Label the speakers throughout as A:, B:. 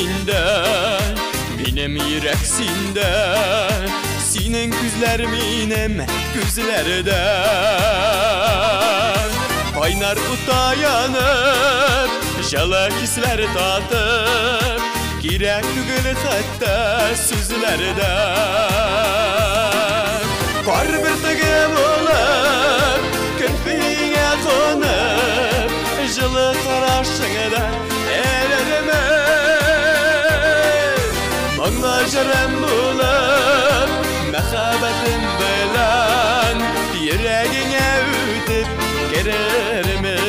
A: миндә, минем йөрәк синдә, синең күзләр минем күзләрдә. Кайнар утта янып, җылы хисләр татып, кирәк түгел хәтта сүзләрдә. Кар бөртеге булып, керфегеңә кунып, җылы карашыңда эрермен. Моңлы җырым булып, мәхәббәтем белән йөрәгеңә үтеп керермен.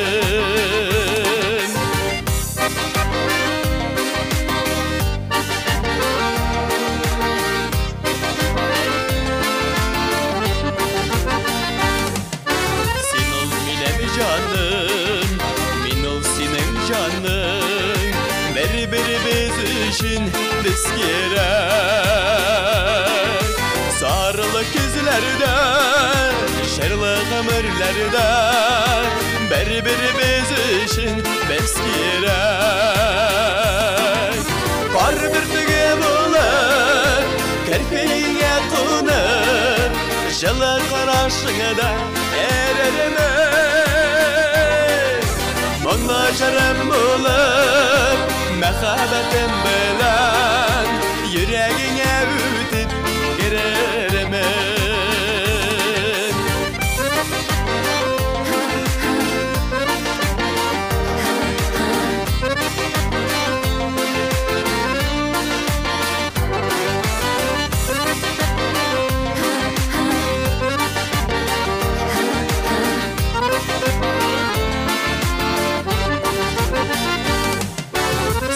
A: Син ул минем җаным, мин ул синең җаның, бер-беребез өчен без кирәк. Сарылы көзләрдә, җырлы гомерләрдә, бер-беребез өчен без кирәк. Кар бөртеге булып, керфегеңә кунып, җылы карашыңда эрермен. Моңлы җырым булып, мәхәббәтем белән йөрәгеңә үтеп керермен.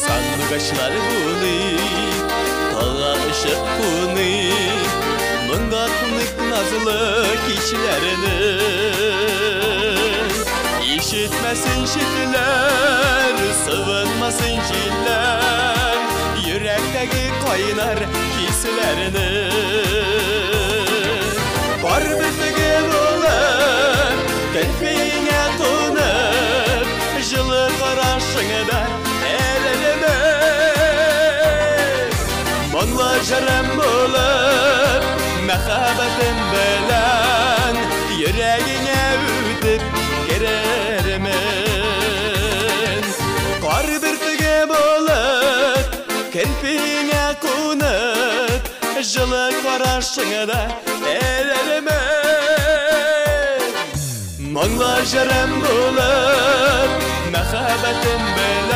A: Сандугачлар буны, тага ышык куны, моңга кунык назлы кичләрне. Ишетмәсен читләр, сывынмасын җилләр, йөрәктәге кайнар хисләрне. Кар бөртеге булып, керфегеңә кунып, җылы карашыңда эрермен. Моңлы җырым булып, мәхәббәтем белән йөрәгеңә үтеп керермен. Кар бөртеге булып, керфегеңә кунып, җылы карашыңда эрермен. Моңлы җырым булып, мәхәббәтем белән